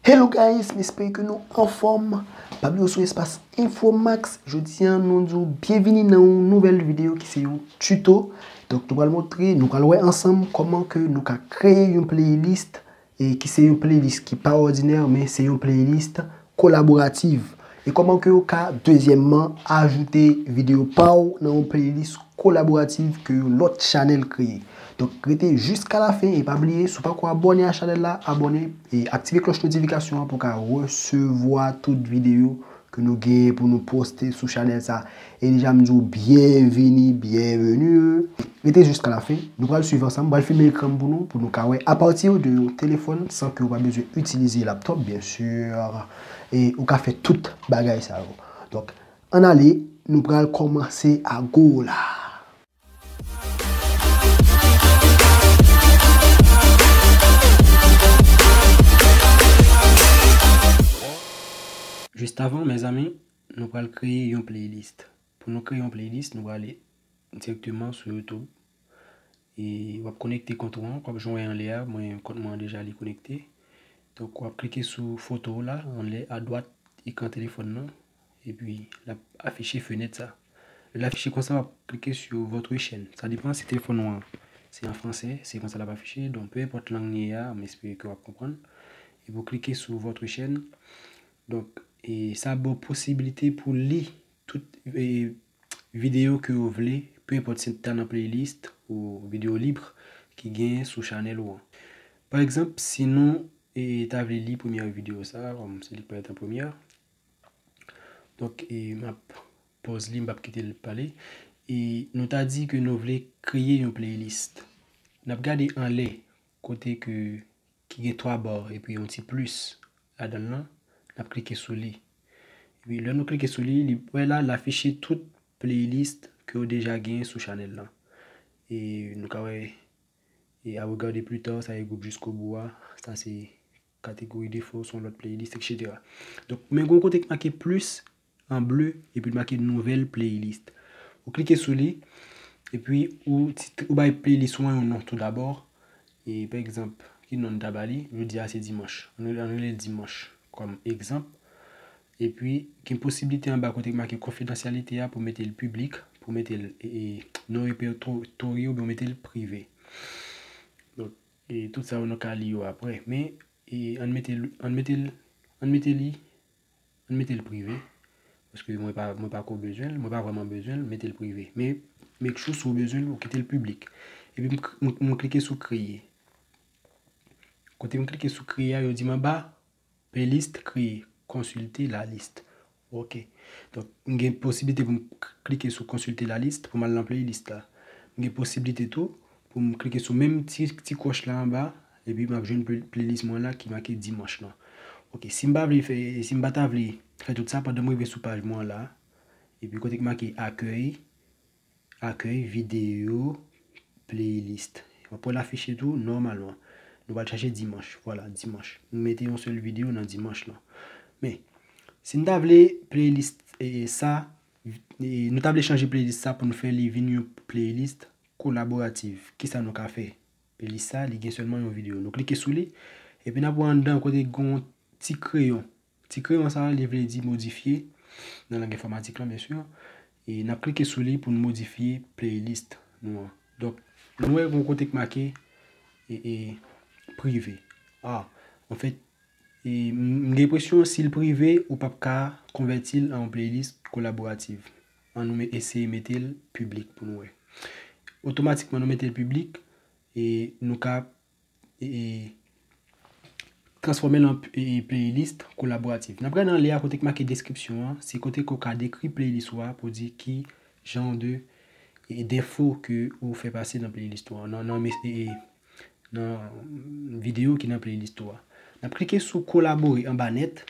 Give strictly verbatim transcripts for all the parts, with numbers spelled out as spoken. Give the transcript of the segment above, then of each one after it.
Hello guys, m espere ke nou anfòm. Pa bliye w sou espas Infomax. Jodi a, nou di w byenvini nan yon nouvèl videyo ki se yon tuto. Donk, nou pral montre, nou pral wè ansanm kòman ke nou ka kreye yon playlist, e ki se yon playlist ki pa òdinè, men se yon playlist kolaborativ. E kòman ke w ka, dezyèmman, ajoute videyo pa w nan yon playlist kolaborativ ke yon lòt chanèl kreye. Donk, rete jiska la fen e pa bliye, si w pako abòne a chanèl la, abòne e aktive klòch notifikasyon an pou w ka resevwa tout videyo ke nou genyen pou nou poste sou chanèl sa. E deja, m di w byenvini, byenveni. Rete jiska la fen. Nou pral swiv ansanm, m pral filme ekran m pou nou, pou nou ka wè apati de yon telefòn, san ke w pa bezwen itilize laptòp, byen si. E ou ka fè tout bagay sa yo. Donk, ann ale, nou pral kòmanse a go la. Jis avan, mezanmi, nou pral kreye yon playlist. Pou nou kreye yon playlist, nou prale dirèkteman sou YouTube. E w ap konekte kont ou an, kòm jan w wè anlè a, mwen, kont mwen an deja li konekte. Donk, w ap klike sou foto w la, anlè, adwat ekran telefòn nan. Epi, l ap afiche fenèt sa. Lè l afiche konsa, w ap klike sou votre chaîne. Sa depann si telefòn ou an se an fransè, se konsa l ap afiche. Donk, pe enpòt lang li ye a, m espere ke w ap konprann. Epi, w klike sou votre chaîne. Donk, e sa ba w posiblite pou li tout, e, videyo ke w vle, pe enpòt si ta nan playlist ou videyo lib ki genyen sou chanèl ou an. Pa egzanp, si nou, e, ta vle li premyè videyo sa, kòm se li k parèt an premyè. Donk, e, m ap pòz li, m p ap kite l pale. E nou ta di ke nou vle kreye yon playlist. N ap gade anlè kote ke ki gen twa ba epi yon ti plis ladan l lan, n ap klike sou li. Epi lè nou klike sou li, li, wè la, l afiche tout playlist ke w deja genyen sou chanèl lan. E nou ka wè, e à regarder plus tard, sa e gwoup Jusqu'au Bout a, sa se catégorie défaut, se yon lòt playlist, et cetera. Donk, men gen yon kote k make plis an ble, epi l make nouvèl playlist. Ou klike sou li, epi ou, ti, ou bay playlist ou an yon non tou dabò. E, pa egzanp, ki non n ta ba li? Jodi a se dimanch. Ann, ann rele l dimanch kòm egzanp. Epi, gen posiblite anba kote k make konfidansyalite a pou mete l piblik, pou mete l, e, e, non repertoriye oubyen w mete l prive. Donk, e, tout sa yo nou ka li yo apre. Men, e, ann mete l, ann mete l, ann mete li, ann mete l prive. Paske mwen pa, mwen pa ko bezwen l, mwen pa vrèman bezwen l, mete l prive. Men, make sure si w bezwen l, ou kite l piblik. Epi m, m, m klike sou kreye. Kote m klike sou kreye a, yo di m anba, playlist créée, consultez la liste. Ok. Donk, m gen posiblite pou m k-, klike sou consulter la liste pou m al nan playlist la. M gen posiblite tou pou m klike sou menm ti, ti kwòch la anba, epi m ap jwenn play-, playlist mwen la ki make dimanch lan. Ok, si m pa vle fè, si m pa ta vle fè tout sa pandan m rive sou paj mwen la, epi kote k make akèy, akèy, videyo, playlist. W ap wè l afiche tou nòmalman. Nou pral chache dimanch. Vwala, dimanch. Nou mete yon sèl videyo nan dimanch lan. Men, si n ta vle playlist, e, sa, e, nou ta vle chanje playlist sa pou n fè li vin yon playlist kolaborativ. Kisa nou ka fè? Playlist sa, li gen sèlman yon videyo. Nou klike sou li, epi n ap wè anndan kote gen yon ti kreyon. Ti kreyon sa a, li vle di modifye, nan lang enfòmatik lan, byen si. E n ap klike sou li pou n modifye playlist nou an. Donk, nou wè yon kote k make, e, e, prive. A, anfèt, e, m, m gen enpresyon si l prive, ou p ap ka konvèti l an yon playlist kolaborativ. Ann nou me-, eseye mete l piblik pou nou wè. Otomatikman, nou mete l piblik, e nou ka e, e, transfòme l an, e, playlist kolaboratif. N ap gade anlè a kote k make deskripsyon an, se kote ke w ka dekri playlist ou a pou di ki jan de, e, denfo ke ou fè pase nan playlist ou an, nan, nan mes-, e, e, nan videyo ki nan playlist ou a. N ap klike sou kolabore anba nèt,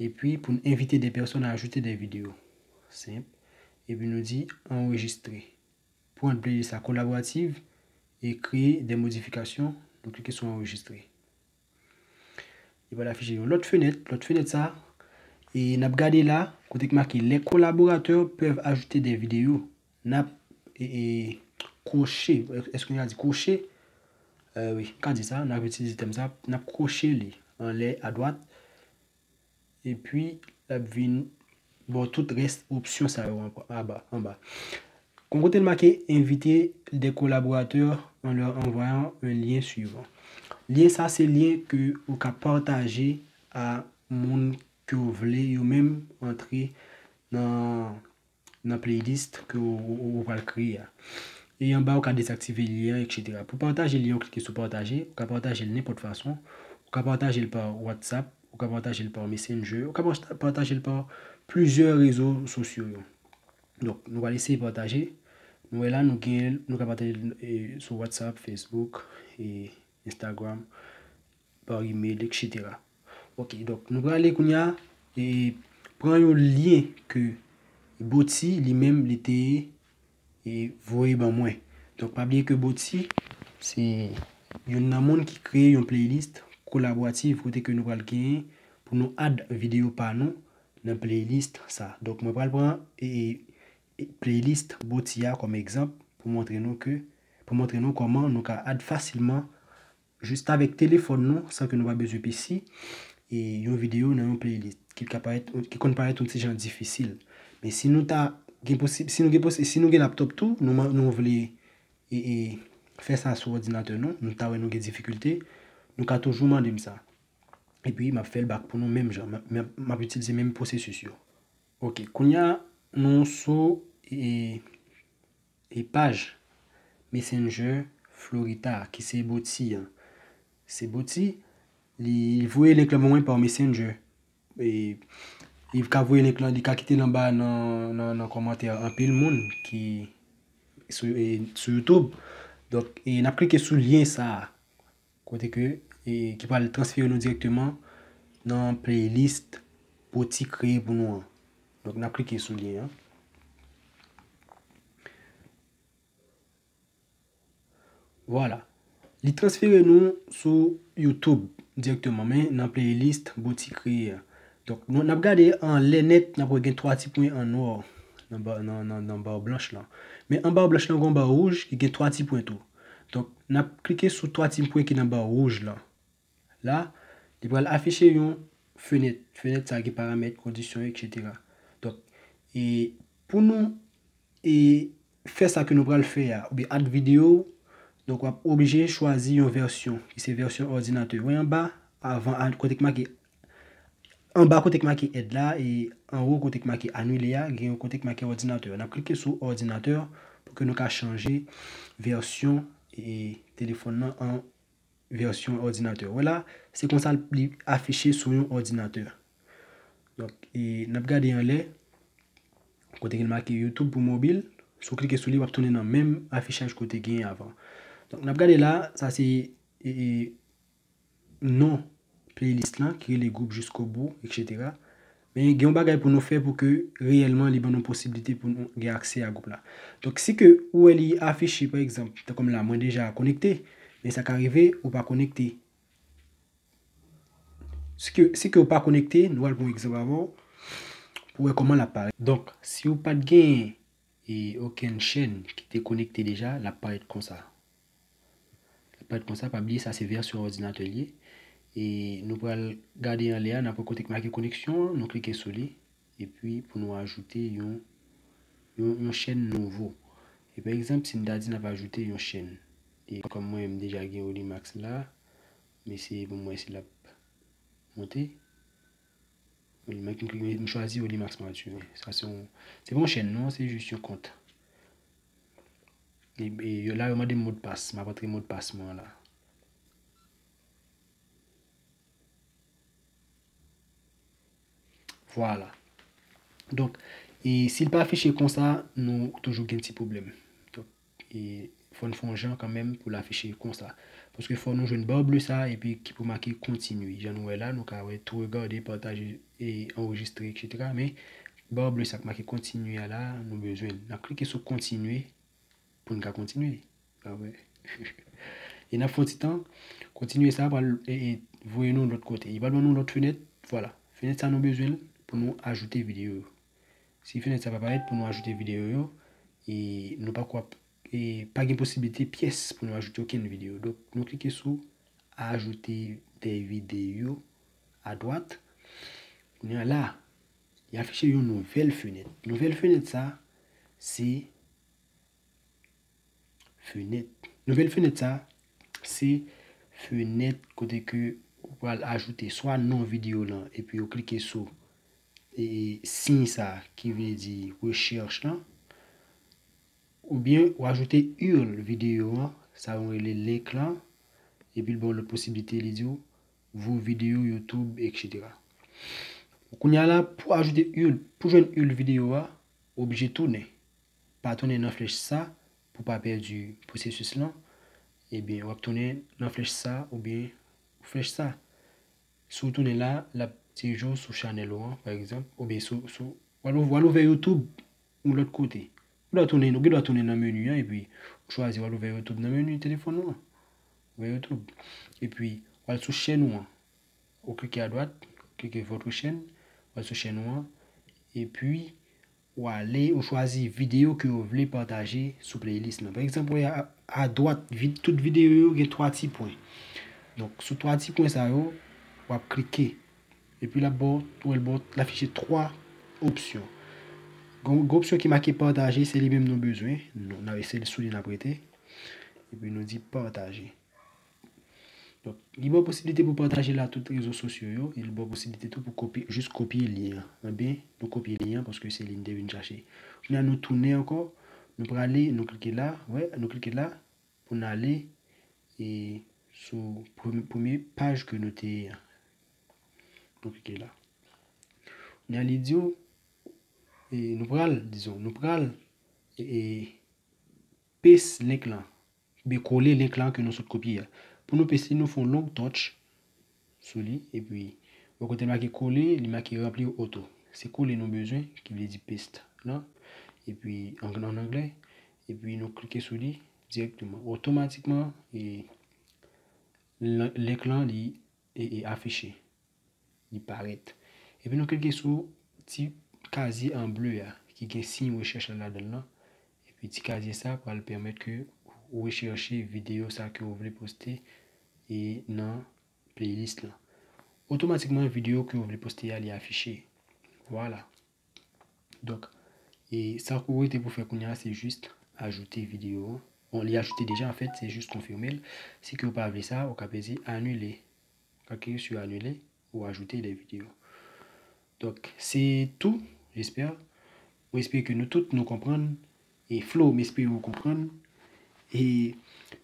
epi pou n envite de pèsòn a ajoute de videyo. Senp. Epi nou di anrejistre. Pou rann playlist la kolaborativ e kreye de modifikasyon, nou klike sou anrejistre. Li pral afiche yon lòt fenèt, lòt fenèt sa, e n ap gade la, kote k make les collaborateurs peuvent ajouter des vidéos. N ap, e, e, kwoche, èske n ka di kwoche? E, wi, n ka di sa, n ap itilize tèm sa, n ap kwoche li anlè, adwat, epi l ap vin ba w tout rès opsyon sa yo anba, anba. Kon kote l make invite des collaborateurs en leur envoyant un lien suivant. Lyen sa se lyen ke ou ka pataje a moun ke w vle yo menm antre nan, nan playlist ke w, w, w pral kreye a. E anba, ou ka dezaktive lyen an, et cetera. Pou pataje lyen, ou klike sou pataje. Ou ka pataje l nenpòt fason. Ou ka pataje l pa WhatsApp. Ou ka pataje l pa Messenger. Ou ka pata-, pataje l pa plizyè rezo sosyo yo. Donk, nou pral eseye pataje. Nou wè la, nou gen, nou ka pataje l, e, sou WhatsApp, Facebook, e, Instagram, pa email, et cetera. Ok, donk, nou prale kounye a, e, pran yon lyen ke Boti li menm li te, e, voye ban mwen. Donk, pa bliye ke Boti se youn nan moun ki kreye yon playlist kolaboratif kote ke nou pral genyen pou nou add videyo pa nou nan playlist sa. Donk, mwen pral pran, e, e, playlist Boti a kòm egzanp pou montre nou ke, pou montre nou kòman nou ka add fasilman jis avèk telefòn nou, san ke nou pa bezwen P C, e yon videyo nan yon playlist ki ka parèt, ki konn parèt yon ti jan difisil. Men si nou ta gen posib-, si nou gen posi-, si nou gen laptop tou, nou man-, nou vle, e, e, fè sa sou òdinatè nou, nou ta wè nou gen difikilte, nou ka toujou mande m sa. Epi m ap fè l back pou nou menm jan. M, m, m ap itilize menm pwosesis yo. Ok, kounye a, nou sou, e, e paj Messenger Florita, ki se Boti an. Se Boti, li, li voye link lan ban mwen pa Messenger. E, li ka voye link lan, li ka kite l anba nan, nan, nan kòmantè anpil moun ki sou, e, sou YouTube. Donk, e, n ap klike sou lyen sa a. Kote ke, e, ki pral transfere nou dirèkteman nan playlist Boti kreye pou nou an. Donk, n ap klike sou lyen an. Vwala. Li transfere nou sou YouTube dirèkteman, men nan playlist Boti kreye a. Donk, nou, n ap gade anlè nèt, n ap wè gen twa ti pwen an nwa nan ba, nan, nan, nan ba blanch lan. Men an ba blanch lan, gen yon ba wouj ki gen twa ti pwen tou. Donk, n ap klike sou twa ti pwen ki nan ba wouj lan. La, li pral afiche yon fenèt. Fenèt sa gen paramèt, kondisyon, et cetera. Donk, e pou nou, e fè sa ke nou pral fè a, oubyen add videyo, donk w ap oblije chwazi yon vèsyon, ki se vèsyon òdinatè. Wè anba, avan, a, kote k make, anba kote k make add la, e anwo kote k make anile a, gen yon kote k make òdinatè. N ap klike sou òdinatè pou ke nou ka chanje vèsyon, e, telefòn nan an vèsyon òdinatè. Wè la, se konsa li afiche sou yon òdinatè. Donk, e, n ap gade anlè, kote gen make YouTube pou mobil. Si w klike sou li, w ap tounen nan menm afichaj kote genyen avan. Donk, n ap gade la, sa se, e, e, non playlist lan, ki rele Gwoup Jiskobou, et cetera. Men gen yon bagay pou nou fè pou ke reyèlman li ban nou posiblite pou nou gen aksè a gwoup la. Donk, si ke ou wè li afiche, pa egzanp, tankou m la, mwen deja konekte, men sa ka rive ou pa konekte. Si ke, si ke ou pa konekte, nou al pran yon egzanp avè w, pou wè kòman l ap parèt. Donk, si ou pa t gen e okenn chèn ki te konekte deja, l ap parèt konsa. L ap parèt konsa, pa bliye sa se vèsyon òdinatè l ye. E nou pral gade anlè a, n ap wè kote k make koneksyon an, nou klike sou li. Epi pou nou ajoute yon, yon, yon chèn nouvo. E pa egzanp, si n ta di n ap ajoute yon chèn. E kòm mwen, m deja gen Audimax la, m eseye pou m wè si l ap monte. Mwen, mwen, mwen chwazi Audimax Mathurin. Sa se yon, se pa yon chèn non, se jis yon kont. E, e yo, la, yo mande m modpas. M ap antre modpas mwen an la. Vwala. Donk, e si l pa afiche konsa, nou toujou gen ti pwoblèm. Donk, e fò n fè yon jan kanmenm pou l afiche konsa. Paske fò nou jwenn ba ble sa, epi ki pou make kontinye. Jan nou wè la, nou ka wè tou regade, pataje, e anrejistre, et cetera. Men, ba ble sa k make kontinye a la, nou bezwen l. N ap klike sou kontinye pou n ka kontinye. A wè. E n ap fè yon ti tan. Kontinye sa, pral, e, e, voye nou lòt kote. Li pral ban nou lòt fenèt. Vwala. Fenèt sa nou bezwen l pou nou ajoute videyo yo. Si fenèt sa pa parèt pou nou ajoute videyo yo, e nou pa kwa, e pa gen posiblite pyès pou nou ajoute okenn videyo. Donk, nou klike sou ajoute de videyo adwat. Kounye a la, li afiche yon nouvèl fenèt. Nouvèl fenèt sa, se fenèt. Nouvèl fenèt sa, se fenèt kote ke ou pral ajoute swa non videyo lan, epi ou klike sou e, siy sa ki vle di rechèch lan, oubyen ou ajoute url videyo an, sa yo rele link lan, epi l ba w lòt posiblite, li di w vos vidéos YouTube, et cetera. Kounye a la, pou ajoute url, pou jwenn url videyo a, ou oblije tounen. Pa tounen nan flèch sa, pou pa pèdi pwosesis lan, ebyen, w ap tounen nan flèch sa, oubyen flèch sa. Si w tounen la, l ap dirije w sou chanèl ou an, pa egzanp, oubyen sou, sou, w al, w al ouvè YouTube yon lòt kote. Ou dwa tounen, ou gen dwa tounen nan meni an, epi ou chwazi w al ouvè YouTube nan meni telefòn ou an. Ouvè YouTube. Epi, w al sou chèn ou an. Ou klike adwat, klike votre chaîne, w al sou chèn ou an, epi ou ale, ou chwazi videyo ke ou vle pataje sou playlist lan. Pa egzanp, ou wè a, adwat, vid, tout videyo yo gen twa ti pwen. Donk, sou twa ti pwen sa yo, w ap klike. Epi l ap ba w, ou wè l ba w, l afiche twa opsyon. Gen, gen opsyon ki make pataje, se li menm nou bezwen. Nou, n ap eseye sou li, n ap rete. Epi nou di pataje. Donk, li ba w posiblite pou pataje l a tout rezo sosyo yo, e li ba w posiblite tou pou kopye, jis kopye lyen an. Ebyen, nou kopye lyen an paske se li n te vin chache. Kounye a nou tounen ankò, nou prale, nou klike la, wè, nou klike la pou n ale e sou premye, premye paj ke nou te ye an. Nou klike la. Kounye a li di w, e nou pral, dizon, nou pral e, e paste link lan. Oubyen kole link lan ke nou sot kopye a. Pou nou paste li, nou fè yon long touch sou li, epi bò kote l make kole, li make ranpli oto. Se kole nou bezwen, ki vle di paste lan, epi an, an anglè, epi nou klike sou li dirèkteman. Otomatikman, e, lan-, link lan, li e, e afiche. Li parèt. Epi nou klike sou ti kazye an ble a, ki gen siy rechèch la ladan l lan. Epi ti kazye sa pral pèmèt ke ou rechèche videyo sa ke ou vle poste e nan playlist lan. Otomatikman, videyo ke ou vle poste a, li afiche. Vwala. Donk, e sa ke w rete pou fè kounye a, se jis ajoute videyo an. Bon, li ajoute deja, anfèt, se jis konfime l. Si ke w pa vle sa, ou ka peze anile. Ou ka klike sou anile ou ajoute de videyo. Donk, se tou, jespè. Mwen espere ke nou tout nou konprann. E Flo, m espere ou konprann. E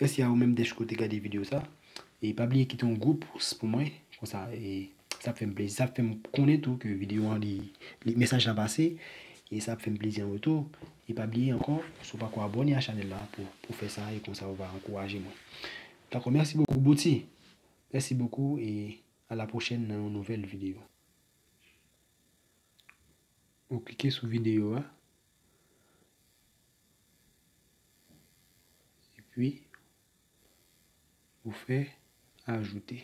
mèsi a ou menm dèske w te gade videyo sa. E pa bliye kite yon gwo pous pou mwen. Konsa, e sa ap fè m plezi. Sa ap fè m konnen tou ke videyo an, li, li, mesaj lan pase. E sa ap fè m plezi an retou. E pa bliye ankò, si w pako abòne a chanèl la pou, pou fè sa, e konsa ou va ankouraje mwen. Dakò, mèsi bokou, Bouti. Mèsi bokou e a la pwochèn nan yon nouvèl videyo. Ou klike sou videyo a. Epi, ou fè ajoute.